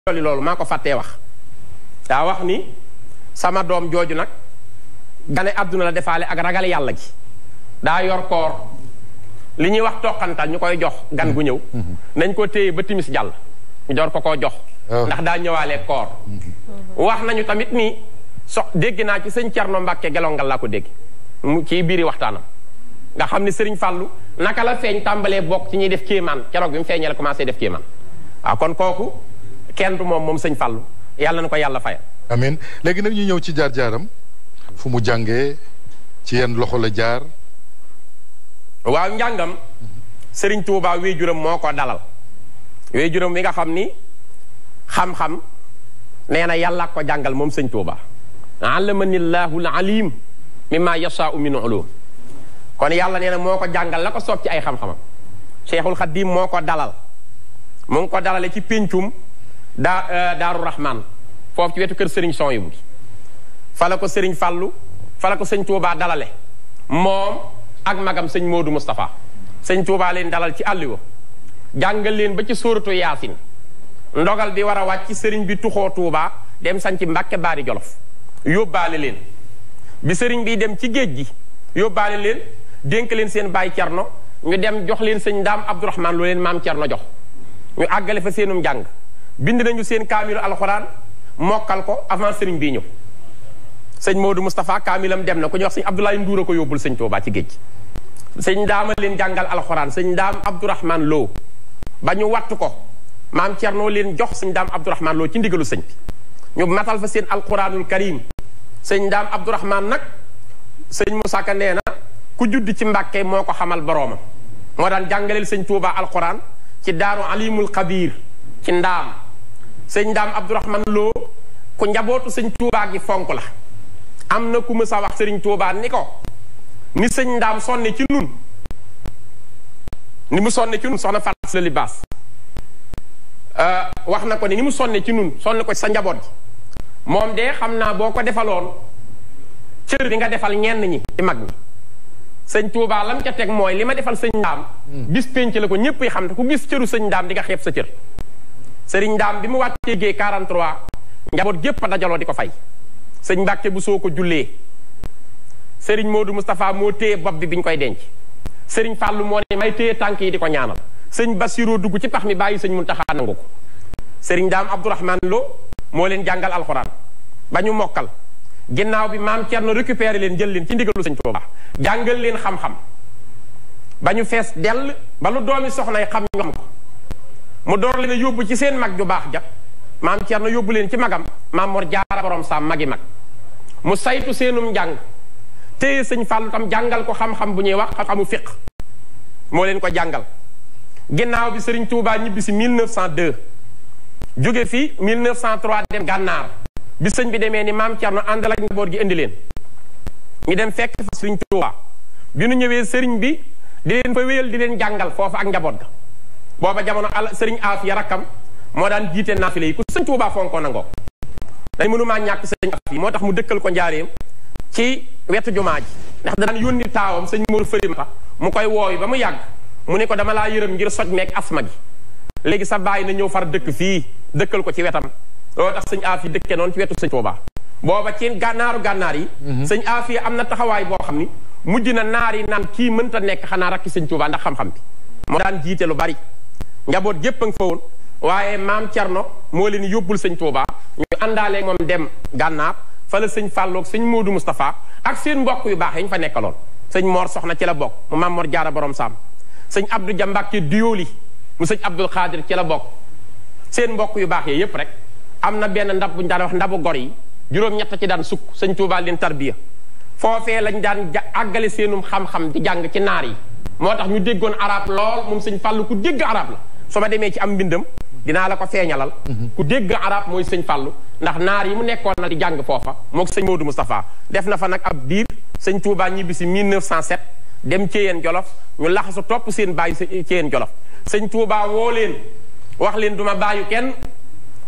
dolli loolu maa ko fàttee wax daa wax ni sama doom jooju nag gane àdduna la defaale ak ragal yàlla ji daa yor koor li ñuy wax toqantal ñu koy jox gan gu ñëw nañ ko téye ba timis jàll ñu door ko koo jox ndax daa ñëwaale koor wax nañu tamit ni dégg naa ci sëñ Cerno Mbàkke gelongal laa ko dégg mu ci biiri waxtaanam nga xam ne sëriñ Fàllu naka la feeñ tàmbalee bokk ci ñuy def kéemaan keroog bi mu feeñee la commencé def kéemaan waaw kon kooku kenn du moom sëñ Fàllu yàlla na ko yàlla fayal amiin léegi nag ñu ñëw ci jaar-jaaram fu mu jàngee ci yenn loxo la jaar waaw njàngam sëriñ Tuubaa wéejuram moo ko dalal wéejuram mi nga xam ni xam-xam nee na yàlla ko jàngal moom sëñ Tuubaa allamani llaahu al-aliim mimma yashaa'u min ulum kon yàlla nee na moo ko jàngal la ko soob ci ay xam-xamam Cheikhul Khadim moo ko dalal mu ngi ko dalale ci péncum Daaru Rahman foofu ci wetu kër sëriñ Souhaïbou bi fa la ko sëriñ Fàllu fa la ko sëñ Tuubaa dalale moom ak magam sëñ Moodu Moustapha sëñ Tuubaa leen dalal ci àlliwa jàngal leen ba ci sóoratu Yaasin ndogal bi war a wàcc sëriñ bi tuxoo Tuubaa dem sañ ci Mbàkke Baari Jolof yóbbaale leen bi sëriñ bi dem ci géej gi yóbbaale leen dénk leen seen baay Cerno ñu dem jox leen sëñ Ndaam Abdourahman loo leen maam Cerno jox ñu àggale fa seenum njàng bind nañu seen kaamilu alxuraan mokkal ko avant sëriñ bii ñëw sëñ Moodu Moustapha kaamilam dem na ku ñuy wax sëñ Abdoulaye Nduura ko yóbbul sëñ Tuubaa ci géej sëñ Ndaama leen jàngal alxuraan sëñ Ndaam Abdourahman Lo ba ñu wattu ko maam Cerno leen jox sëñ Ndaam Abdourahman Lo ci ndigalu sëñ bi ñu matal fa seen alquranul karim sëñ Ndaam Abdourahman nag sëñ Moussa Ka nee na ku judd ci Mbàkke moo ko xamal boroomam moo daan jàngaleel sëñ Tuubaa alquran ci daaru alimul xabiir ci ndaam sëñ Ndaam Abdourahman Lo ku njabootu sëñ Tuubaa gi fonk la am na ku ma sa wax sëriñ Tuubaa ni ko ni sëñ Ndaam sonne ci nun ni mu sonne ci nun soxna Fatou la libaas wax na ko ni mu sonne ci nun sonne ko ci sa njaboot ji moom de xam naa boo ko defaloon cër bi nga defal ñenn ñi ci mag ñi sëñ Tuubaa lam ca teg mooy li ma defal sëñ Ndaam bis pénc la ko ñépp yi xam te ku gis cëru sëñ Ndaam di nga xeeb sa cër sëriñ Ndaam bi mu wàccee gee 43 njaboot gépp a dajaloo di ko fay sëñ Mbàkke bu soo ko jullee sëriñ Moodu Moustapha moo téye bopp bi ñu koy denc sëriñ Fàllu moo ne may téye tànk yi di ko ñaanal sëñ Basiroo dugg ci pax mi bàyyi sëñ Muntaxa nangu ko sëriñ Ndaam Abdourahman Lo moo leen jàngal alxuraan ba ñu mokkal ginnaaw bi maam Cerno récupéré leen jël leen ci ndigalu sëñ Tuubaa jàngal leen xam-xam ba ñu fees dell ba lu doomi soxnay xam ñu xam ko mu door leen a yóbbu ci seen mag ju baax ja maam Cerno yóbbu leen ci magam maam Mor Jaara borom saam magi mag mu saytu seenum njàng téye sëñ Fàllu tam jàngal ko xam-xam bu ñuy wax xam-xamu fiq moo leen ko jàngal ginnaaw bi sëriñ Tuubaa ñibbi si 1902 jóge fi 1903 dem gànnaar bi sëñ bi demee ni maam Cerno àndal ak njaboot gi indi leen ñu dem fekk fa sëriñ Tuubaa bi nu ñëwee sëriñ bi di leen fa wéyal di leen jàngal foofu ak njaboot ga booba jamono sëriñ Aafiya rakkam moo daan jiite naafile yi ku sëñ Tuubaa fonkoo nangoo dañ mënumaa ñàkk sëñ Aafiya moo tax mu dëkkal ko njaareem ci wetu jumaa ji ndax daan yónni taawam sëñ Mor Fërimata mu koy wooyu ba mu yàgg mu ne ko dama laa yërëm ngir soj meeg asma gi léegi sa bàyyi na ñëw far dëkk fii dëkkal ko ci wetam loolu tax sëñ Aafiya dëkkee noonu ci wetu sëñ Tuubaa booba ci gànnaar yi sëñ Aafiya am na taxawaay boo xam ni mujj na naar yi naan kii mënta nekk xanaa rakki sëñ Tuubaa ndax xam-xam bi moo daan jiite lu bari njaboot gépp a nga fa woon waaye maam Cerno moo leen yóbbul sëñ Tuubaa ñu àndaale moom dem gànnaar fa la sëñ Fàllu ak sëñ Moodu Moustapha ak seen mbokk yu baax yi ñu fa nekkaloon sëñ Mor Soxna ci la bokk mu maam Mor Jaara borom saam sëñ Abdou Dia Mbàkke Diyooli mu sëñ Abdul Xaadir ci la bokk seen mbokk yu baax yi yépp rek am na benn ndab bu ñu daan wax ndabu gor yi juróom-ñett ci daan sukk sëñ Tuubaa leen tarbiya foofee lañ daan àggale seenum xam-xam di jàng ci naar yi moo tax ñu déggoon arab lool moom sëñ Fàllu ku dégg arab la su ma demee ci am mbindam dinaa la ko feeñalal ku dégg arab mooy sëñ Fàllu ndax naar yi mu nekkoon na di jàng foofa mook sëñ Moodu Moustapha def na fa nag ab diir sëñ Tuubaa ñibbi si 1907 dem Ceyeen Jolof ñu laxasu topp seen bàyyi Ceyeen Jolof sëñ Tuubaa woo leen wax leen du ma bàyyu kenn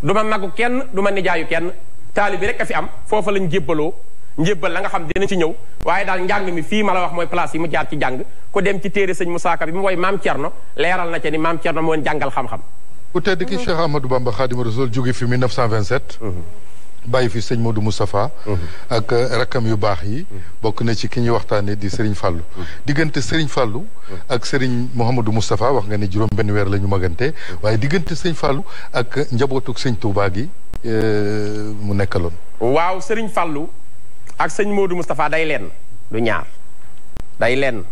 du ma magu kenn du ma nijaayu kenn taalibi rek a fi am foofa lañ jébbaloo njébbal la nga xam dina ci ñëw waaye daal njàng mi fii ma la wax mooy place yi mu jaar ci jàng ku dem ci téere sëñ Musaa Ka bi mu woy maam Cerno leeral na ca ni maam Cerno moo jàngal xam-xam ku tedd ki Cheikh Ahmadou Bamba Khadimou Rassoul jóge fi 1927. bàyyi fi sëñ Modou Moustapha. ak rakkam yu baax yi. bokk na ci ki ñuy waxtaanee di Serigne Fallou. diggante Serigne Fallou. ak Serigne Mouhamadou Moustapha wax nga ni juróom benn weer la ñu magante waaye diggante sëñ Fallou ak njabootuk sëñ Touba gi mu nekkaloon. waaw Serigne Fallou ak sëñ Modou Moustapha day lenn du ñaar day lenn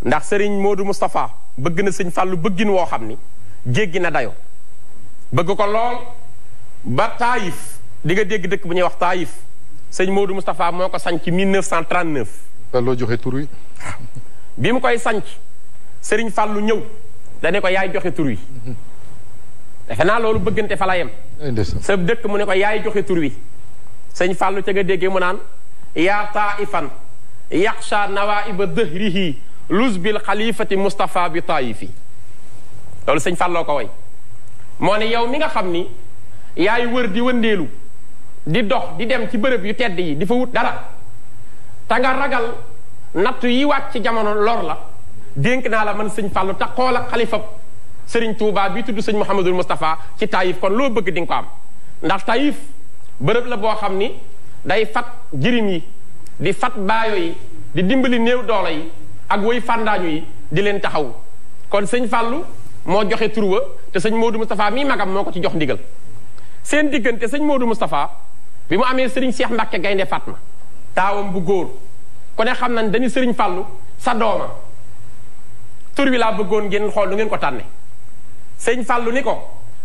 ndax Serigne Modou Moustapha bëgg na sëñ Fallou bëggin woo xam ni jéggi na dayo bëgg ko lool ba Taïf. di nga dégg dëkk bu ñuy wax Taïf sëñ Modou Moustapha moo ko sanc 1939. loo joxe tur wi. bi mu koy sanc Serigne Fallou ñëw dane ko yaay joxe tur wi. defe naa loolu bëggante fa la yem. sa dëkk mu ne ko yaay joxe tur wi. sëñ Fallou ca nga déggee mu naan yaa Taïfan yaxsha nawaiba dëhrihi luz bil xalifati Moustapha bi Taïfi loolu sëñ Falloo ko way moo ne yow mi nga xam ni yaay wër di wëndeelu di dox di dem ci bërëb yu tedd yi di fa wut dara te nga ragal nattu yi wàcc ci jamono lor la dénk naa la man sëñ Fallou te xool ak xalifab sëriñ Touba bi tudd sëñ Mouhamadul Moustapha ci Taïf kon loo bëgg di nga ko am ndax Taïf bërëb la boo xam ni day fat jirim yi di fat baayo yi di dimbali néew doole yi ak woy fàndaañu yi di leen taxaw kon sëñ Fallou moo joxe tur wa te sëñ Modou Moustapha mii magam moo ko ci jox ndigal seen diggante sëñ Modou Moustapha bi mu amee Serigne Cheikh Mbacke Gaynde Fatma taawam bu góor ku ne xam nañ dañu Serigne Fallou sa dooma tur wi laa bëggoon ngeen xool nu ngeen ko tànne sëñ Fallou ni ko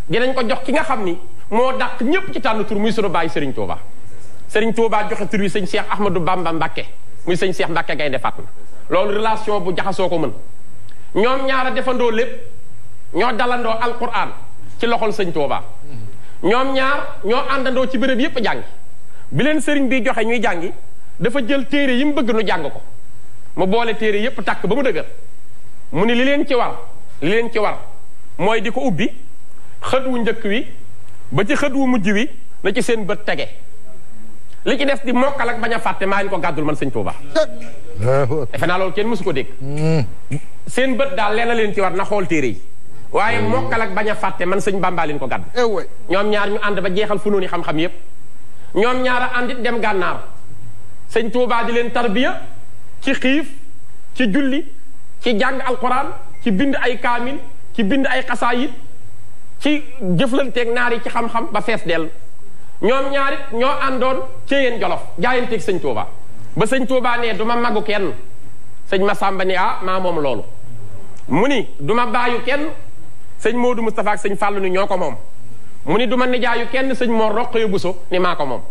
dinañ ko jox ki nga xam ni moo dàq ñépp ci tànn tur muy sunu bàyyi Serigne Touba Serigne Touba joxe tur wi sëñ Cheikh Ahmadou Bamba Mbacke muy sëñ Cheikh Mbacke Gaynde Fatma loolu relation bu jaxasoo ko mën ñoom ñaara defandoo lépp ñoo dalandoo alquran ci loxol sëñ Touba ñoom ñaar ñoo àndandoo ci béréb yépp jàngi bi leen sëriñ bi joxe ñuy jàngi dafa jël téere yi mu bëgg nu jàng ko mu boole téere yépp takk ba mu dëgër mu ni li leen ci war mooy di ko ubbi xët wu njëkk wi ba ci xët wu mujj wi na ci seen bët tege li ci des di mokkal ak bañ a fàtte maa leen ko gàddul man sëñ Touba defe naa loolu kenn mësu ko dégg seen bët daal leena leen ci war na xool téere yi waaye mokkal ak bañ a fàtte man sëñ Bamba leen ko gàdd ñoom ñaar ñu ànd ba jeexal funooni xam-xam yépp ñoom ñaar a àndit dem gànnaar sëñ Touba di leen tarbiya ci xiif ci julli ci jàng alquran ci bind ay kaamil ci bind ay xasaayit ci jëflanteeg naar yi ci xam-xam ba fees dell ñoom ñaarit ñoo àndoon ci yéen jolof jaayanteeg sëñ Touba ba sëñ Touba ne du ma magu kenn sëñ Massamba ni maa moom loolu mu ni du ma baayu kenn sëñ Modou Moustapha ak sëñ Fallou ni ñoo ko moom mu ni du ma nijaayu kenn sëñ Mor Roqaya Buso ni maa ko moom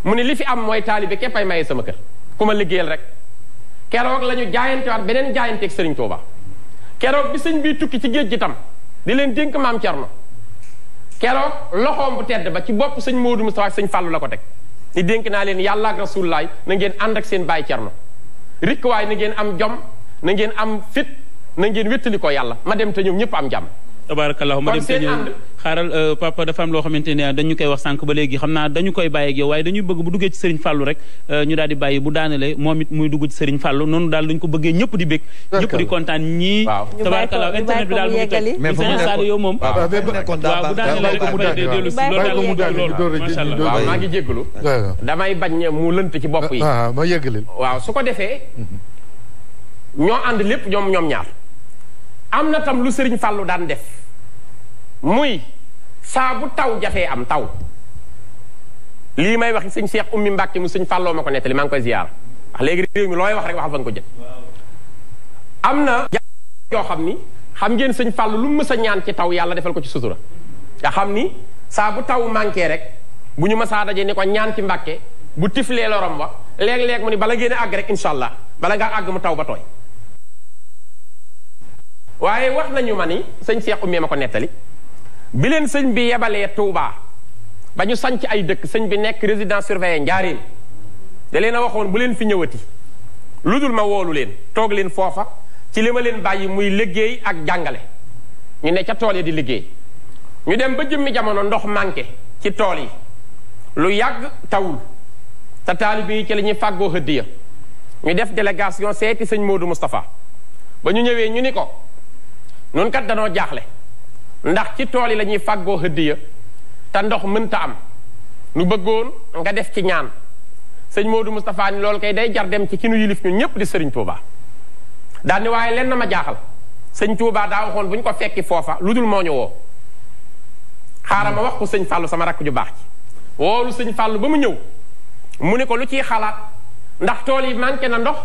mu ni li fi am mooy taalibe képp ay maye sama kër ku ma liggéeyal rek keroog la ñu jaayantewaat beneen jaayanteeg sëriñ Touba keroog bi sëñ bii tukki ci géej gi tam di leen dénk maam Cerno keroog loxoom bu tedd ba ci bopp sëñ Modou Moustapha ak sëñ Fallou la ko teg ni dénk naa leen yàlla ak rasulullaay na ngeen ànd ak seen baay Cerno rikk waay na ngeen am jom na ngeen am fit na ngeen wéttali ko yàlla ma dem te ñoom ñëpp am jàmm tabarakallahu ma dem te ñëw xaaral papa dafa am loo xamante ne dañu koy wax sànq ba léegi xam naa dañu koy bàyyi ak yow waaye dañuy bëgg bu duggee ci Serigne Fallou rek ñu daal di bàyyi bu daanele moom it muy dugg ci Serigne Fallou noonu daal dañu ko bëggee ñëpp di bég ñëpp di kontaan ñii tabarakallahu internet bi daal mu ngi toj mais Serigne Sall yow moom waaw bu daanele rek après de dellu si loolu daal loolu macha allah waaw maa ngi jéggalu damay bañ mu lënt ci bopp yi ma yeggalil waaw su ko defee ñoo ànd lépp ñoom ñaar am na tam lu Serigne Fallou daan def muy saa bu taw jafee am taw lii may wax sëñ Cheikh Oumy Mbacke mu sëñ Falloo ma ko nettali maa ngi koy ziyaar wax léegi réew mi looy wax rek waxal fa nga ko jël am na yoo xam ni xam ngeen sëñ Fallou lu mu mës a ñaan ci taw yàlla defal ko ci sutura nga xam ni saa bu taw manqué rek bu ñu mësaa daje ni ko ñaan ci Mbacke bu tiflee lorom wa léeg-léeg mu ni bala ngeen a àgg rek incha allah bala ngaa àgg mu taw ba tooy waaye wax nañu ma ni sëñ Cheikh Oumy ma ko nettali bi leen sëñ bi yebalee Touba ba ñu sanc ay dëkk sëñ bi nekk résidence surveillée Njaaréem da leen a waxoon bu leen fi ñëwati lu dul ma woolu leen toog leen foofa ci li ma leen bàyyi muy liggéey ak jàngale ñu ne ca tool yi di liggéey ñu dem ba jëmmi jamono ndox manqué ci tool yi lu yàgg tawul te taalibe yi ci la ñuy fàggoo hëddiya ñu def délégation seeti sëñ Modou Moustapha ba ñu ñëwee ñu ni ko nun kat danoo jaaxle ndax ci tool yi la ñuy fàggoo hëddiya te ndox mënta am nu bëggoon nga def ci ñaan sëñ Modou Moustapha ni loolu kay day jar dem ci ki nu yilif ñun ñëpp di sëriñ Touba daal ni waaye len na ma jaaxal sëñ Touba daa waxoon bu ñu ko fekki foofa lu dul moo ñu woo xaaral ma wax ko sëñ Fallou sama rakk ju baax ci woolu sëñ Fallou ba mu ñëw mu ne ko lu ciy xalaat ndax tool yi manqué na ndox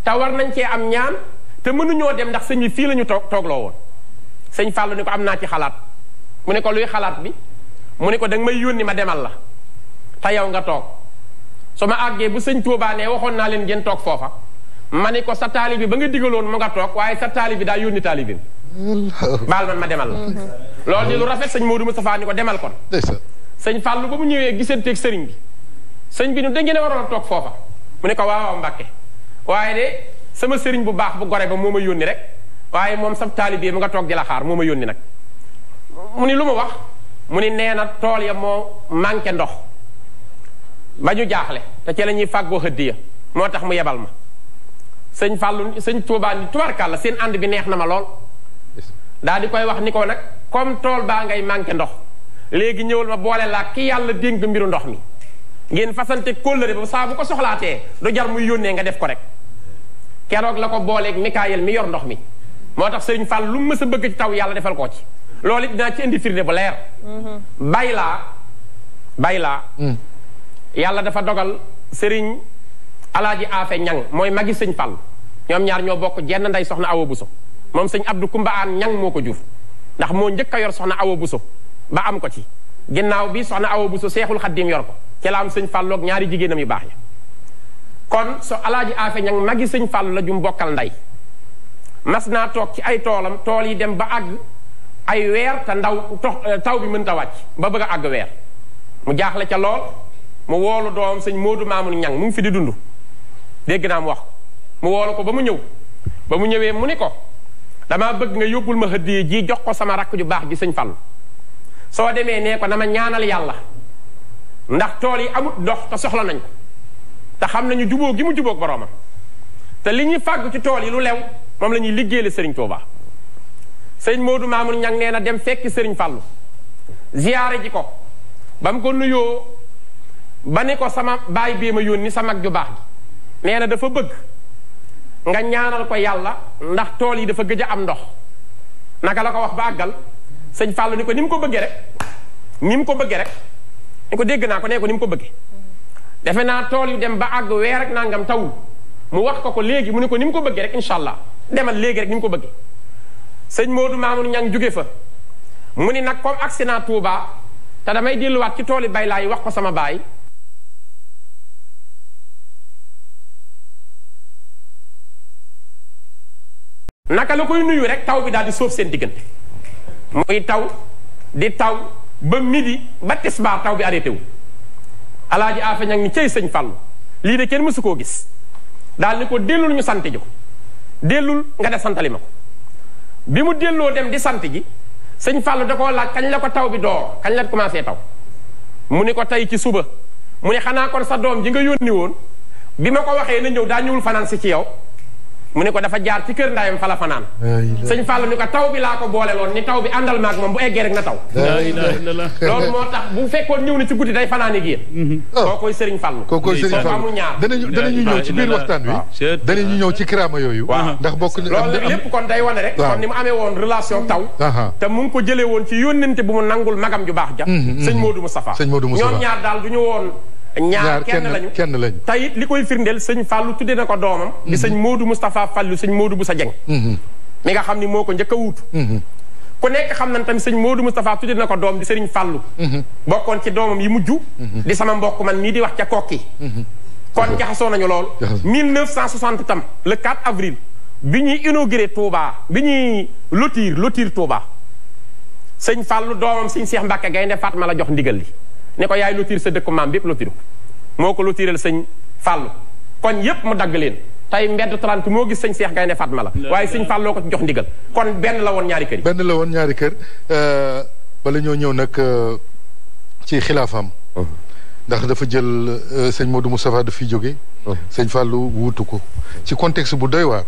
te war nañ cee am ñaan te mënuñoo dem ndax sëñ bi fii la ñu toogloo woon sëñ Fallou ni ko am naa ci xalaat mu ne ko luy xalaat bi mu ne ko danga may yónni ma demal la te yow nga toog su ma àggee bu sëñ Touba ne waxoon naa leen ngeen toog foofa ma ne ko sa taalibi ba nga digaloon mu nga toog waaye sa taalibi daa yónni taalibi baal man ma demal la loolu di lu rafet sëñ Modou Moustapha ni ko demal kon sëñ Fallou ba mu ñëwee gisanteeg sëriñ bi sëñ bi nu da ngeen a waroon a toog foofa mu ne ko waaw Mbàkke waaye de sama sëriñ bu baax bu gore ba moo ma yónni rek waaye moom sa taalibi mu nga toog di la xaar moo ma yónni nag mu ni lu ma wax mu ni nee na tool ya moo manqué ndox ba ñu jaaxle te ci la ñuy fàggoo hëddiya moo tax mu yebal ma sëñ Fallou sëñ Touba ni tubarkàlla seen ànd bi neex na ma lool daal di koy wax ni ko nag comme tool baa ngay manqué ndox léegi ñëwal ma boole laa ki yàlla dénk mbiru ndox mi ngeen fasante kóllëre ba saa bu ko soxlaatee du jar muy yónnee nga def ko rek keroog la ko booleeg Mikaayel mi yor ndox mi moo tax sëriñ Fall lu mu mës a bëgg ci taw yàlla defal koo ci loolu it dinaa ci indi firnde bu leer bay laa yàlla dafa dogal sëriñ alaaji Afe Ñang mooy magi sëñ Fall ñoom ñaar ñoo bokk jenn ndey soxna Awa Buso moom sëñ Abdou Kumba Aan Ñang moo ko jur ndax moo njëkk a yor soxna Awa Buso ba am ko ci ginnaaw bi soxna Awa Buso Seexul Xaddim yor ko ci la am sëñ Fallu ak ñaari jigéenam yu baax ya kon so alaaji Afe Ñang magi sëñ Fallu la jum bokkal ndey mas naa toog ci ay toolam tool yi dem ba àgg ay weer te taw bi mënta wàcc ba bëgg a àgg weer mu jaaxle ca lool mu woolu doom sëñ Moodu Maamun Ñang mu ngi fi di dund dégg naa mu wax mu woolu ko ba mu ñëw ba mu ñëwee mu ni ko damaa bëgg nga yóbbul ma hëddiye ji jox ko sama rakk ju baax ji sëñ Fallu soo demee nee ko na ma ñaanal yàlla ndax tool yi amut ndox te soxla nañ ko te xam nañu jubóo gi mu jubóog boroomam te li ñuy fàgg ci tool yi lu lew moom la ñuy liggéeyale sëriñ Touba sëñ Moodu Maamun Ñang nee na dem fekki sëriñ Fallu ziyaare ji ko ba mu ko nuyoo ba ni ko sama baay bii ma yónni sa mag ju baax ji nee na dafa bëgg nga ñaanal ko yàlla ndax tool yi dafa gëj a am ndox naka la ko wax ba àggal sëñ Fallu ni ko ni mu ko bëggee rek ni mu ko bëggee rek ni ko dégg naa ko nee ko ni mu ko bëggee defe naa tool yu dem ba àgg weer ak nangam tawul mu wax ko léegi mu ni ko ni mu ko bëggee rek incha allah demal léegi rek ni mu ko bëggee sëñ Moodu Maamun Ñang jóge fa mu ni nag comme accident Touba te damay delluwaat ci tooli bay laa yi wax ko sama baay naka la koy nuyu rek taw bi daal di sóof seen diggante muy taw di taw ba midi ba tisbaar taw bi arrêté wu alaaji Afe Ñang ni cey sëñ Fallu lii de kenn mësu koo gis daal ni ko dellul ñu sant ji ko dellul nga def santali ma ko bi mu delloo dem di sant ji sëñ Fallu da koo laaj kañ la ko taw bi door kañ la commencé taw mu ni ko tey ci suba mu ne xanaa kon sa doom ji nga yónni woon bi ma ko waxee na ñëw daa ñëwul fanaan si ci yow mu ne ko dafa jaar ci kër ndayam fa la fanaan sëñ Fallu ni ko taw bi laa ko boole loon ni taw bi àndal maag moom bu eggee rek na taw loolu moo tax bu fekkoon ñëw na ci guddi day fanaani gi yéen kookoy sëriñ Fallu kookoy sëriñ Fallu amul ñaar danañu ñëw ci biir waxtaan wi danañu ñëw ci kiraama yooyu ndax bokk loolu lépp kon day wane rek kon ni mu amee woon relation taw te mu ngi ko jëlee woon ci yónnente bu mu nangul magam ju baax ja sëñ Moodu Moustapha ñoom ñaar daal du ñu woon ñaar kenn lañu te it li koy firndeel sëñ Fallu tudde na ko doomam di sëñ Moodu Moustapha Fallu sëñ Moodu bu sa jeng mi nga xam ni moo ko njëkk a wuutu ku nekk xam nañ tamit sëñ Moodu Moustapha tudde na ko doom di sëriñ Fallu bokkoon ci doomam yi mujj di sama mbokk man mii di wax ca kokki kon jaxasoo nañu lool 1960 tam le 4 avril bi ñuy inauguré Touba bi ñuy lotir Touba sëñ Fallu doomam sëñ Seex Mbàkke Gaynde Fatma la jox ndigal li ne ko yaay lotir sa dëkku maam bépp lotiru moo ko lotiral sëñ Fallu kon yépp mu dagg leen tey mbedd 30 moo gis sëñ Seex Gaynde Fatma la waaye sëñ Falloo ko ci jox ndigal kon benn la woon ñaari kër yi benn la woon ñaari kër bala ñoo ñëw nag ci xilaafam ndax dafa jël sëñ Modou Moustapha daf fi jóge sëñ Fallu wuutu ko ci contexte bu doy waar